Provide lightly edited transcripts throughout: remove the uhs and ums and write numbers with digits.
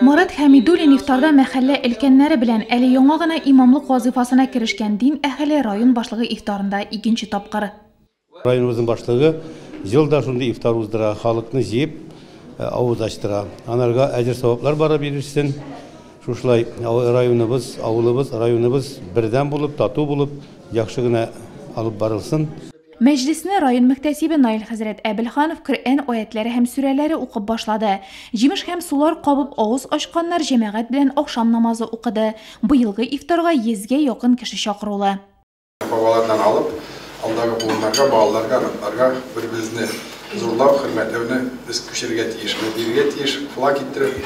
Марат Хәмидуллин ифтарда мәхәллә өлкәннәре белән. Әле яңа гына имамлык вазыйфасына керешкән дин әһеле район башлыгы ифтарында икенче тапкыр. Районыбызның башлыгы ел да шундый ифтар уздыра, халыкны җыеп авыз ачтыра. Анарга әҗер-саваплар барып ирешсен. Шушылай районыбыз, авылыбыз, районыбыз бердәм булып, тату булып, яхшы гына алып барылсын. Мәҗлесне район мөхтәсибе Наил хәзрәт Әбелханов Коръән аятләре һәм сүрәләре укып башлады. Җимеш һәм сулар кабып авыз ачканнар җәмәгать белән ахшам намазы укыды. Быелгы ифтарга 100гә якын кеше чакырулы. Бабалардан алып, алдагы буыннарга, балаларга, оныкларга бер-беребезне зурлау, хөрмәтләүне без күчерергә тиеш, бирергә тиеш, флаг иттереп,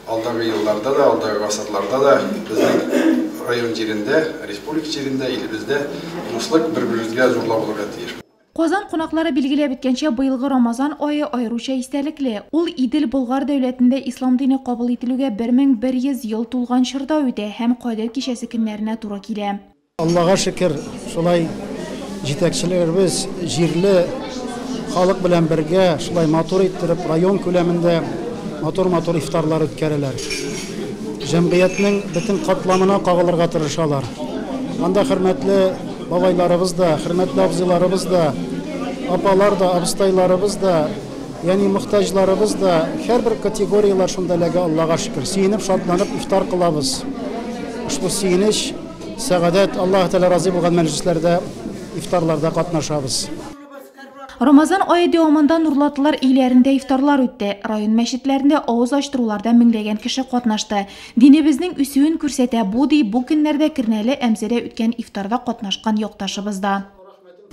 алдагы елларда да, алдагы гасырларда да безнең район җирендә, республика җирендә, илебездә дуслык, бер-беребезгә зурлау булырга тиеш. Казан кунаклары билгеләп үткәнчә, быелгы Рамазан ае аеруча истәлекле. Ул Идел Болгар дәүләтендә ислам дине кабул ителүгә 1100 ел тулган чорда үтә һәм Кадер кичәсе көннәренә туры килә. Аллага шөкер, шулай җитәкчеләребез җирле халык белән бергә шулай матур иттереп район күләмендә матур-матур ифтарлар үткәрәләр. Җәмгыятьнең бөтен катламына кагылырга тырышалар. Анда хөрмәтле бабайларыбыз да, хөрмәтле абзыйларыбыз да, апалар да, абыстайларыбыз да, ягъни мохтаҗларыбыз да, һәрбер категорияләр шунда эләгә, Аллага шөкер. Сөенеп, шатланып ифтар кылабыз. Ошбу сөенеч, сәгадәт, Аллаһ Тәгалә разый булган мәҗлесләрдә, ифтарларда катнашабыз. Рамазан ае дәвамында нурлатлылар өйләрендә ифтарлар үтте. Район мәчетләрендә авыз ачтыруларда меңләгән кеше катнашты. Динебезнең үсүен күрсәтә бу, ди бу көннәрдә Кернәле Әмзәдә үткән ифтарда катнашкан якташыбыз да.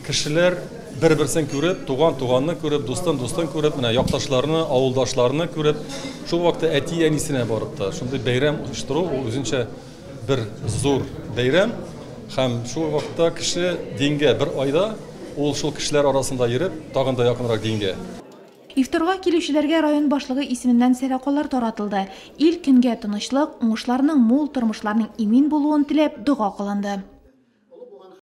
Кешеләр бер-берсен күреп, туган-туганны күреп, дустын-дустын күреп, менә якташларны, авылдашларны күреп, шул вакытта әти-әнисенә барып та шундый бәйрәм оештыру ул үзенчә бер зур бәйрәм. Һәм шул вакытта кеше дингә бер айда ул шул кешеләр арасында йөреп, тагын да якынрак дингә. Ифтарга килүчеләргә район башлыгы исеменнән сәдакалар таратылды. Ил көнгә тынычлык, уңышларның мул, тормышларның имин булуын теләп дога кылынды.